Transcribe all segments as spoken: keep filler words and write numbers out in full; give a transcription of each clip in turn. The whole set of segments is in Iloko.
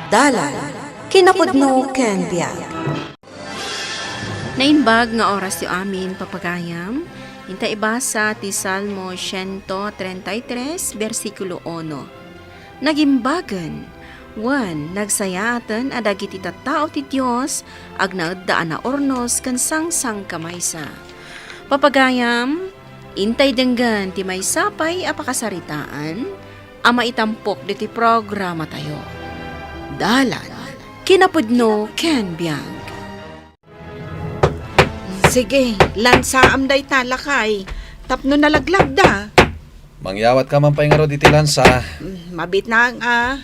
Dalan, kinapudno ken biag. Naimbag nga orasyo amin, papagayam. Inta ibasa ti Salmo siento treinta y tres, bersikulo uno. Nagimbagen, wen, nagsayaaten a dagiti tattao ti Dios agnaedda a naurnos ken sangsangkamaysa. Papagayam, intay denggen ti maysa pay a pakasaritaan a maitampok ditoy programatayo. Dalan, kinapudno ken biag. Sige, lansaam dayta, lakay, tapno nalaglagda. Mangyawat ka man pay ngarud iti lansa. Mm, mabitnang, ah.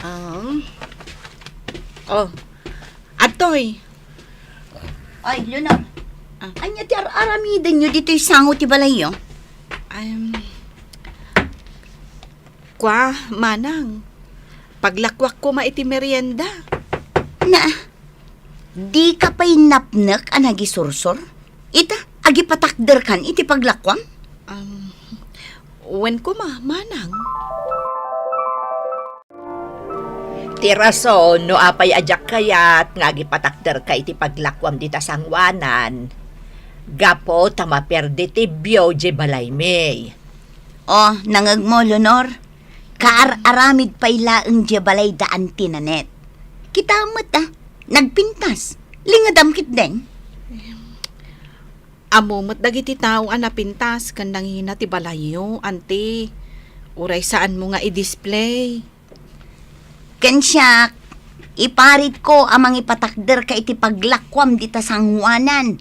Ah. Oh. Adtoy. Ay, Leonor. Ah. Ania ti ar-aramidenyo ditoy sango ti balayyo? Em, kua, manang. Paglakuak koma iti merienda. Na, dika pay napnek a nagisursor? Ita, agipatakderkan iti paglakuam? Am, wen koma, manang. Ti rason no apay a diak kayat nga agipatakderka iti paglakuam dita sangoanan, gapu ta maperdi ti view diay balaymi. Oh, nangegmo, Leonor? Kaar-aramid pay laeng diay balay da Auntie Nanette. Kita met, ah, nagpintas. Lingedam ketdin. Ammo met dagiti tao a napintas ken nangina ti balayyo, Auntie. Uray saanmo nga i-display. Ken siak, iparitko a mangipatakderka iti paglakuam dita sangoanan.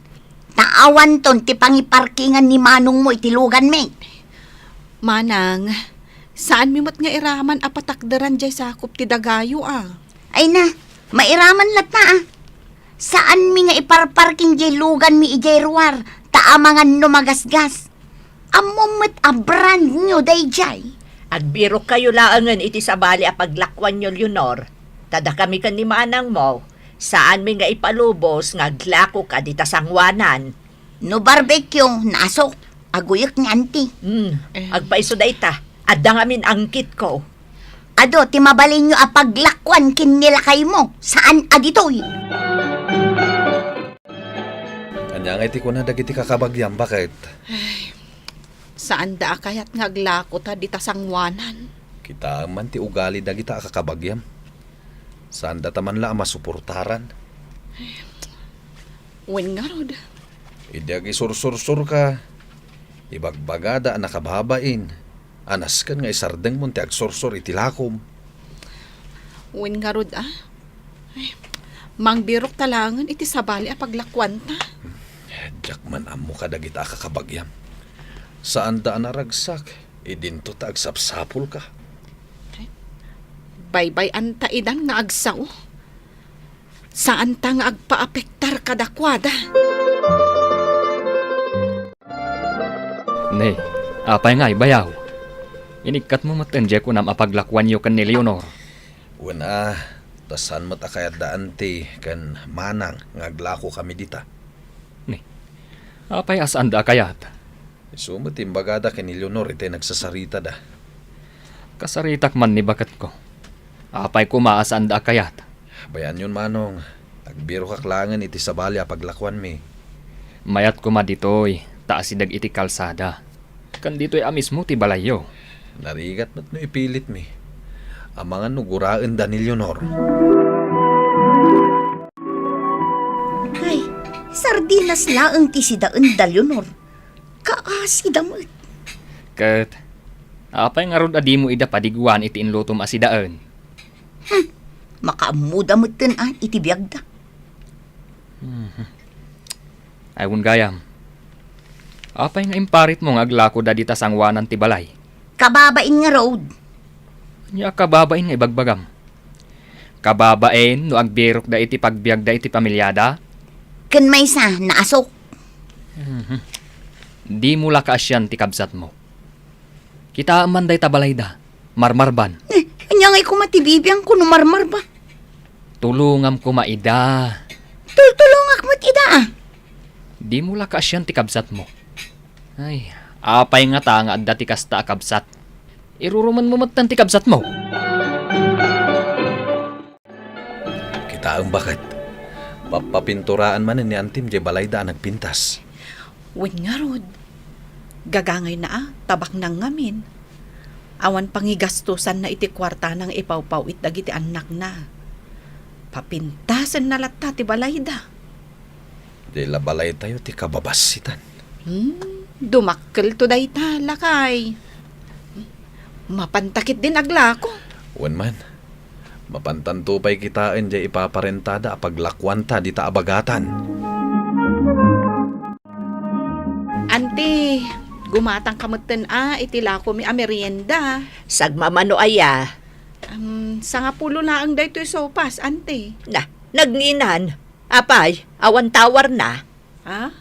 Ta awanton ti pangiparkingan ni manongmo iti luganmi. Manang, saanmi met nga iraman a patakderan diay sakup ti dagayo, a? Ay na, mairaman latta, a. Saanmi nga iparparking diay luganmi idiay ruar, ta amangan no magasgas. Ammom met a brand new daydiay. Agbirokkayo laengen iti sabali a paglakuanyo, Leonor. Ta dakami ken ni manangmo, saanmi nga ipalubos nga aglakoka dita sangoanan. No barbecue, naasok. Aguyek ni Auntie. Hmm, Eh. agpaiso dayta. Adda ngamin angkitko. Adu ti mabalinyo a paglakuan ken ni lakaymo, saan a ditoy. Ania ngay ti kuna dagiti kakabagiam, baket? Ay, saanda a kayat nga aglakota dita sangoanan. Kitaem man ti ugali dagita a kakabagiam. Saandata man la a masuportaran. Wen ngarud. Idi agisursursurka, ibagbagada a nakababain, a nasken nga isardengmon ti agsursor iti lakom. Wen ngarud, a? Ay, mangbirokta laengen iti sabali a paglakuanta. Diak man ammo kadagita a kakabagiam. Saanda a naragsak, idinto ta agsapsapulka. Baybay-anta idan nga agsao. Saanta nga agpaapektar kadakuada. Ne, apay ngay, bayaw? Inikkatmo met diay kunam a paglakuanyo ken ni Leonor? Wen a, ta saan met a kayat da Auntie ken Manang nga aglakokami dita. Ne, apay a saanda a kayat? Isu met ti imbagada ken ni Leonor itay nagsasaritada. Kasaritak man ni baketko. Apay koma a saanda a kayat? Bay-anyon, Manong. Agbirokak laengen iti sabali a paglakuanmi. Mayat koma ditoy, ta asideg iti kalsada. Ken ditoy a mismo ti balayyo. Narigat met no ipilitmi. Amangan no guraenda ni Leonor. Ay, sardinas laeng ti sidaenda, Leonor. Kaasida met. Ket, apay ngarud a dimo ida padiguan iti inlutom a sidaen? Hmm, makaammoda metten a iti biagda. Mhm. Ay, wen gayam. Apay nga imparitmo nga aglakoda dita sangoanan ti balay? Kababain ngarud. Ania a kababain nga ibagbagam? Kababain no agbirokda iti pagbiagda iti pamiliada? Ken maysa, naasok. Mhm. Dimo la kaasian ti kabsatmo. Kitaem man dayta balayda, marmarban. Eh, ania ngay koma ti bibiangko no marmarba? Tulongam koma ida. Tultulongak met ida, a. Dimo la kaasian ti kabsatmo. Ay, apay ngata nga adda ti kasta a kabsat? Irurumenmo metten ti kabsatmo. Taem baket. Pappapinturaan manen ni antim jay balayda a nagpintas. Wen ngarud, gagangayna a, tabaknang ngamin. Awan pangigastosanna iti kuartana nga ipawpaw-it dagiti annakna. Papintasenna latta ti balayda. Di la balaytayo ti kababassitan. Hmm, dumakkelto dayta, lakay. Mapanta ketdin aglako. Wen man, mapantanto pay kitaen jay ipaparentada a paglakuanta dita a bagatan. Anti, gumatangka metten a iti lakomi a merienda. Sagmamano aya? Am, sangapulo laeng daytoy sopas, anti. Na, nagnginan. Apay, awan tawarna? Ha?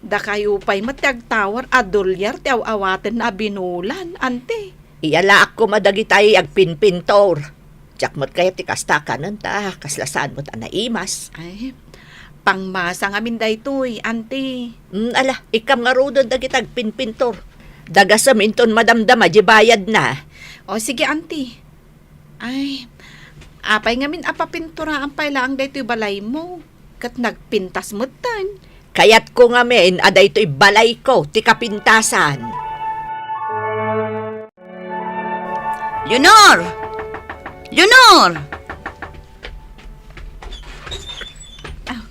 Dakayo pay met ti agtawar a dolyar ti aw-awatenna a binulan, anti. Iyalaak koma dagitay agpinpintor. Diak met kayat ti kasta kanen ta kasla saan met a naimas. Ay, pangmasa ngamin daytoy, anti. Mm, ala, ikkam ngaruden dagita agpinpintor. Dagasem inton madamdama di bayadna. O, sige, anti. Ay, apay ngamin a papinturaan pay laeng daytoy balaymo, ket nagpintas metten. Kayatko ngamin a daytoy balayko ti kapintasan. Leonor! Leonor! Ah,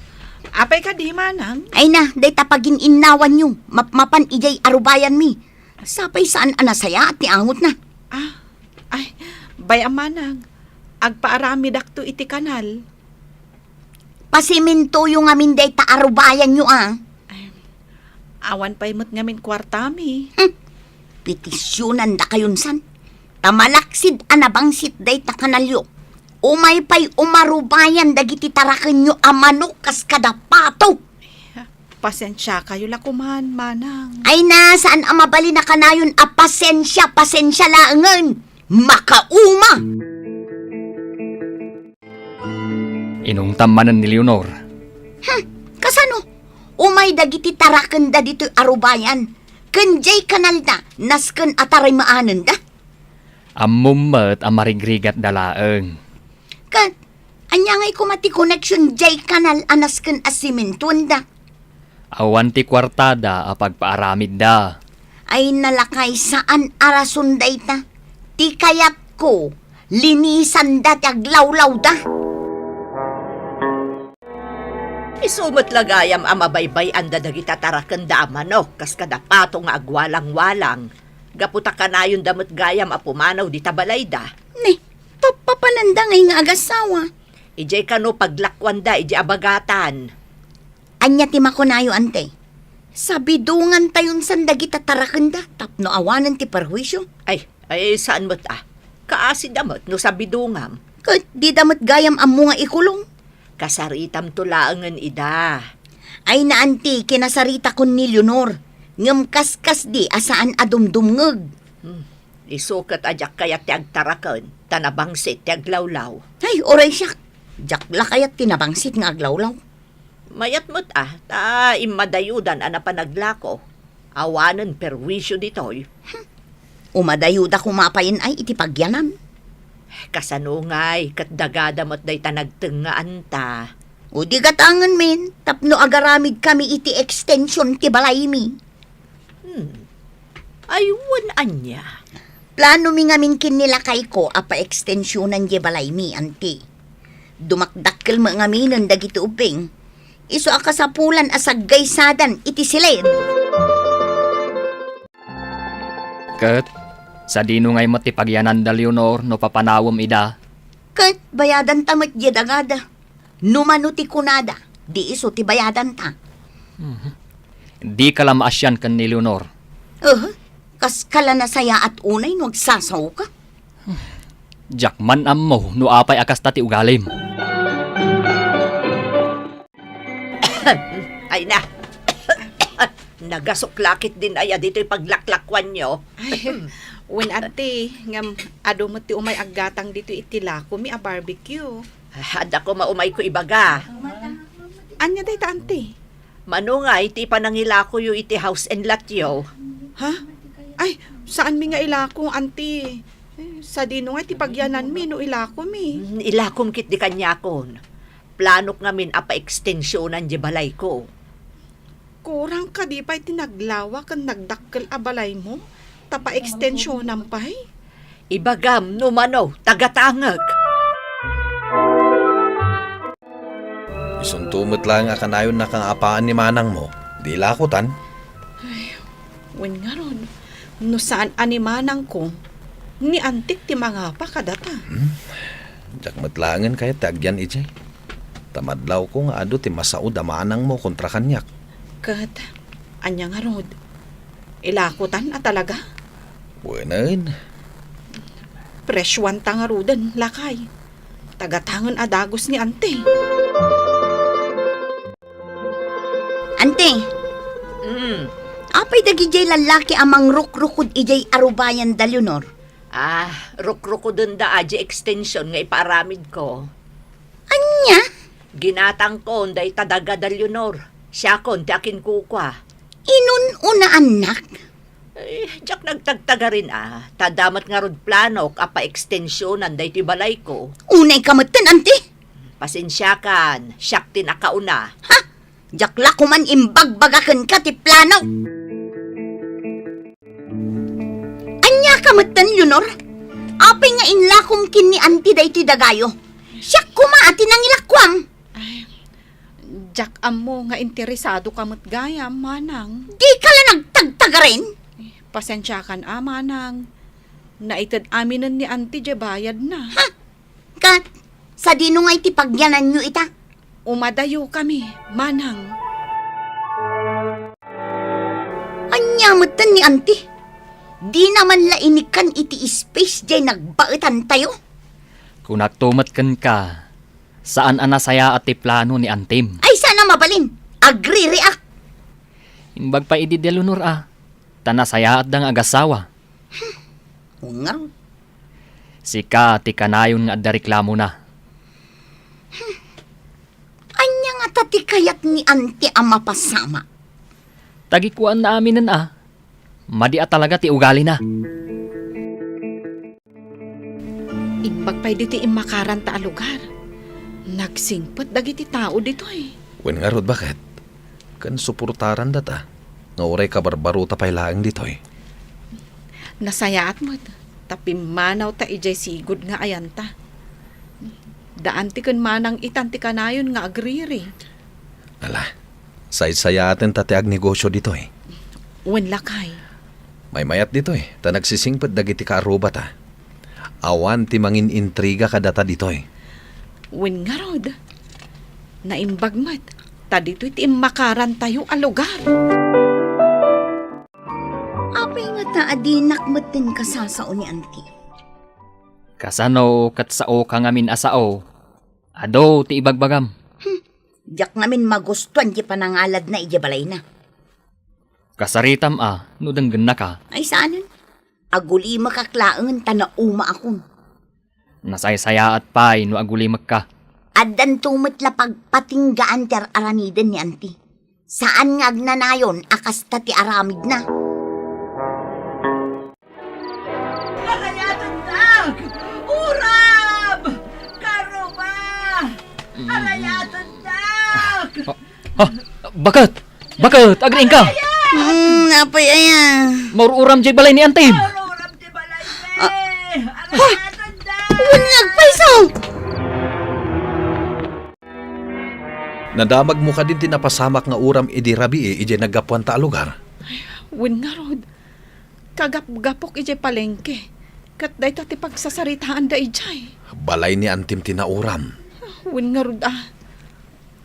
apay kadi, manang? Ay na, dayta pagin-innawanyo, mapmapan idiay arubayanmi. Sapay saan a nasayaat ti angotna. Ah, ay, bay-am manang, agpaaramidakto iti kanal. Pasimintoyo ngamin dayta arubayanyo a. Ay, awan pay met ngamin kuartami. Hmm. Petisionandakayon san. Ta malaksid a nabangsit dayta kanalyo. Umay pay umarubayan dagiti tarakenyo a manok kas kada pato. Pasensiakayo la koman, manang. Ay na, saan a mabalin a kanayon a pasensia, pasensia laengen. Makauma! Inungtam manen ni Leonor. Hmm, kasano? Umay dagiti tarakenda ditoy arubayan. Ken jay kanalda, nasken a tarimaanenda. Ammom met a marigrigatda laeng. Ket, ania ngay koma ti connection jay kanal a nasken a simintuenda? Awan ti kuartada a pagpaaramidda. Ay, nalakay, saan a rason dayta. Ti kayatko, linisanda ti aglawlawda. Isu met la gayam a mabaybay-anda dagita tarakenda a manok kas kada pato nga agwalangwalang. Gapu ta kanayonda met gayam a pumanaw dita balayda. Ne, pappapananda ngay nga agassawa. Idiay kano paglakuanda idiay abagatan. Ania ti makunayo, ante? Sabidongantayon san dagita tarakenda tapno awanen ti perhuisio. Ay, ay, saan met a. Kaasida met no sabidongam. Ket dida met gayam ammo nga ikulong. Kasaritamto laengen ida. Ay na, anti, kinasaritakon ni Leonor, ngem kaskasdi a saan a dumdumngeg. Hmm. Isu ket a diak kayat ti agtaraken, ta nabangsit ti aglawlaw. Ay, uray siak, diak la kayat ti nabangsit nga aglawlaw. Mayat met a, ta immadayudan a napanaglako. Awanen perwisyo ditoy. Hmm. Umadayuda koma payen ay iti pagyanam. Kasano ngay, ket dagada met dayta nagtengngaanta. O di gatangen men, tapno agaramid kami iti ekstension ti balaymi. Hmm. Ay, wen ania? Planomi ngamin ken ni lakayko a paekstensionan diay balaymi, anti. Dumakdakkel met ngaminen dagiti ubbing. Isu a kasapulan a saggaysadan iti siled. Ket, sadino ngay met ti pagyananda, Leonor, no papanawem ida? Ket, bayadanta met diay dagada. No mano ti kunada, di isu ti bayadanta. Mhm. Dika la maasian ken ni Leonor. Uh, kaska la nasayaat unay no agsasawka. Diak man ammo no apay a kasta ti ugalim. Ay na. Nagasok la ketdin aya ditoy paglaklakuanyo. Ay, wen, anti, ngem adu met ti umay aggatang ditoy iti lakomi a barbecue. Ah, adda koma umayko ibaga. Ania dayta, anti? Mano ngay ti panangilakoyo iti house and lotyo? Ha? Ay, saanmi nga ilako, anti. Eh, sadino nga iti pagyananmi no ilakomi? Mm, ilakom ketdi kaniakon. Planok ngamin a paekstensionan diay balayko. Kurang kadi pay ti naglawa ken nagdakkel a balaymo, ta paekstensionan pay? Ibagam no mano, tagatangek. Isunto met laeng a kanayonnaka nga apaan ni manangmo, di ilakotan? Ay, wen ngarud, no saan a ni manangko, ni antik ti mangapa kadata. Hmm? Diak met laengen kayat ti agyan idiay. Ta madlawko nga adu ti masaod a manangmo kontra kaniak. Ket, ania ngarud? Ilakotan a talaga? Wenen. Presyuanta ngaruden, lakay. Tagatangen a dagus ni Ante. Ante, Mm. apay dagidiay lallaki a mangrukrukod idiay arubayan da Leonor? Ah, rukrukodenda a di ekstension nga ipaaramidko. Ania? Ginatangkon dayta daga da Leonor. Siakon ti akinkukua. Inun-unaannak? Eh, diak nagtagtagarin a, ta adda met ngarud planok a paekstensionan daytoy balayko. Unayka metten, anti? Pasensiakan, siak ti nakauna. Ha? Diak la koman imbagbaga kenka ti plano. Ania ka metten, Leonor? Apay nga inlakom ken ni anti daytoy dagayo? Siak koma a ti nangilakuam. Ay, diak ammo nga interesado ka met gayam, manang. Di ka la nagtagtagarin? Eh, pasensiakan a, manang. Naited aminen ni anti diay bayadna. Ha? Ket, sadino nga iti pagyananyo ita? Umadayokami, manang. Ania metten ni anti? Dina man la inikkan iti space diay nagbaetantayo? Kunakto met kenka, saan a nasayaat ti plano ni antim. Ay, saan a mabalin? Agririak. Imbag pay idi da Leonor a, ta nasayaatda nga agasawa. Hmm, ngarud. Sika ti kanayon nga adda reklamona. Hmm. Ania ngata ti kayat ni anti a mapasamak? Tagikuan na aminen a, madi a talaga ti ugalina. Imbag pay ditoy immakaranta a lugar. Nagsingpet dagiti tao ditoy. Wen ngarud, baket? Ken suportarandata nga uray kabarbarota pay laeng ditoy. Nasayaat met, ta pimmanawta idiay sigud nga ayanta. Da anti ken manang itan ti kanayon nga agriri. Ala, saysayaaten ta ti agnegosio ditoy. Wen lakay. Maymayat ditoy, ta nagsisingpet dagiti kaarrubata. Awan ti mangin-intriga kadata ditoy. Wen ngarud, naimbag met, ta ditoy ti immakarantayo a lugar. Apay ngata a dinak metten kasasao ni anti? Kasano ket saoka ngamin a sao? Adu ti ibagbagam. Hmm, diak ngamin magustuan ti panangaladna idiay balayna. Kasaritam a no denggennaka. Ay, saanen? Agulimekak laengen ta naumaakon. Nasaysayaat pay no agulimekka. Addanto met la pagpatinggaan ti ar-aramiden ni anti. Saan nga agnanayon a kasta ti aramidna. Arayatendak! Uram! Karuba! Mm. Arayatendak! Ah, ah, baket! Baket! Agriingka! Mm, apay aya? Maur-uram diay balay ni antim! Maur-uram ti balay ni! Ah. Arayatendak! Wen nga agpayso! Nadamagmo kadin ti napasamak nga uram idi rabii idiay naggapuanta a lugar? Wen ngarud, kagapgapok idiay palengke, ket dayta ti pagsasaritaanda idiay. Balay ni antim ti nauram. Wen ngarud a,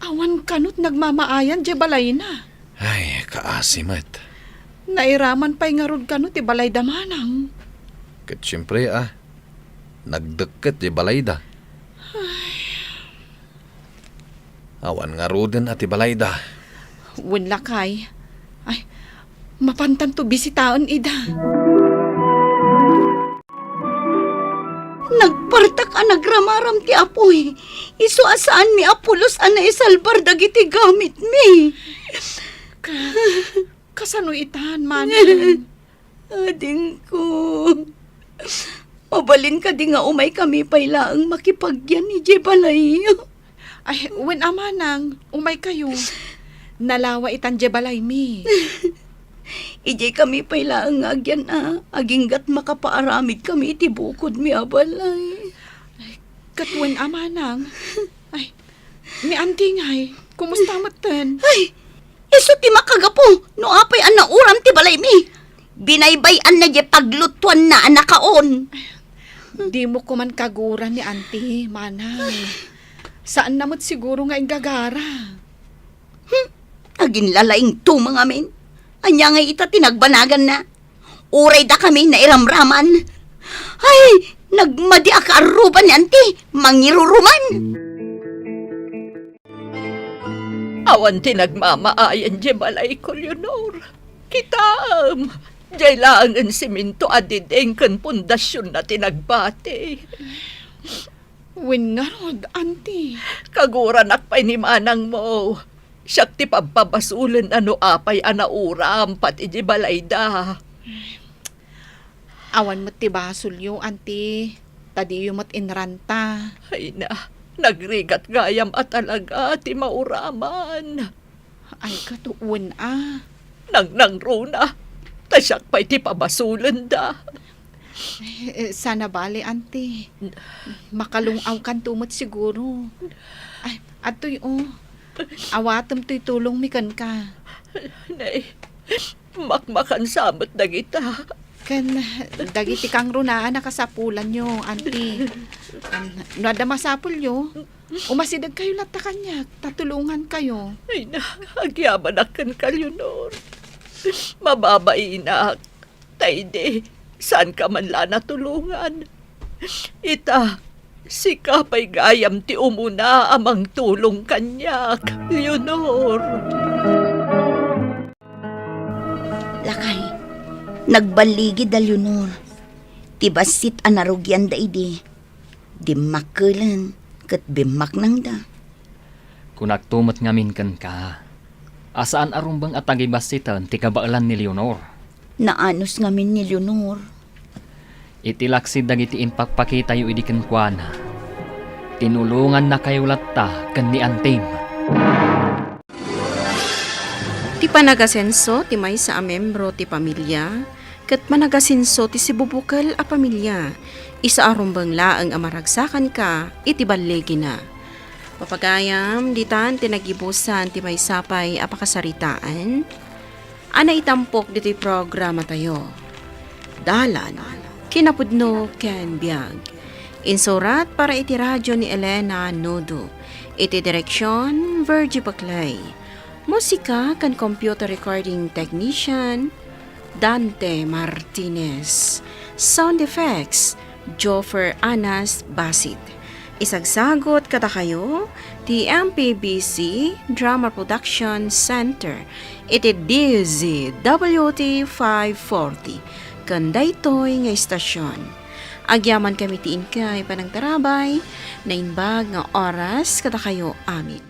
awan kano ti nagmamaayan diay balayna. Ay, kaasi met. Nairaman pay ngarud kano ti balayda manang. Ket siempre a, nagdekket diay balayda. Ay. Awan ngaruden a ti balayda. Wen lakay. Ay, mapantanto bisitaen ida. Nagpartak a nagramaram ti apuy. Isu a saanmi a pulos a naisalbar dagiti gamitmi. Ka-, kasano itan, manang? Adingko, Mabalin kadi nga umaykami pay laeng makipagyan idiay balay? Ay, wen a manang, umaykayo. Nalawa itan diay balaymi. Idiaykami pay laeng nga agyan a, agingga't makapaaramidkami iti bukodmi a balay. Ay, ket wen a manang. Ay, ni Auntie ngay, kumusta metten? Ay, isu ti makagapu no apay a nauram ti balaymi. Binaybay-anna diay paglutuanna a nakaon. Dimo koman kagura ni Auntie, manang. Saanna met siguro nga inggagara. Hmm, aginlalaing tumeng amin. Ania ngay ita ti nagbanaganna? Uray dakami nairamraman. Ay, nagmadi a kaarruba ni Auntie, mangiruruman. Awan ti nagmamaayan diay balayko, Leonor. Kitaem, diay laengen simento a diding ken pundasionna ti nagbati. Wen ngarud, Auntie. Kaguranak pay ni manangmo. Siak ti pabpabasolen a no apay a nauram pay idiay balayda. Awan met ti basolyo, Auntie. Ta diyo met inranta. Ay na, nagrigat gayam a talaga ti mauraman. Ay, ket wen a. Nangnangruna, ta siak pay ti pabasolenda. Eh, sana bale, Auntie. Makalung-awkanto met siguro. Ay, adtoy, o. Awatem toy tulongmi kenka. Nay, makmakan sa met dagita. Ken dagiti kangrunaan a kasapulanyo, Auntie. Em, no adda masapulyo, umasidegkayo latta kaniak, ta tulongankayo. Ay na, agyamanak kenka, Leonor. Mababainak. Ta idi, saanka man la natulongan. Ita, sika pay gayam ti umuna a mangtulong kaniak, Leonor. Lakay, nagballigi da Leonor. Ti bassit a narugianda idi, dimmakkelen ket bimmaknangda. Kunakto met ngamin kenka, a saan a rumbeng a tagibassiten ti kabaelan ni Leonor. Naanus ngamin ni Leonor. Iti laksid dagiti impakpakitayo idi kenkuana, tinulongannakayo latta ken ni Antim. Ti panagasenso ti maysa a membro ti pamilia ket managasenso ti sibubukel a pamilia, isa a rumbeng laeng a maragsakanka iti balligina. Papagayam, ditan ti nagibusan ti maysa pay a pakasaritaan a naitampok ditoy programatayo. Dalan, kinapudno ken biag. Insurat para iti radio ni Elena Nudo. Iti direksion, Virgie Paclay. Musika ken computer recording technician, Dante Martinez. Sound effects, Joffer Anas Basit. Isagsagut kadakayo ti M P B C Drama Production Center iti D Z W T five forty ken daytoy nga istasyon. Agyamankami ti inkay panangtarabay, naimbag nga oras kadakayo amin.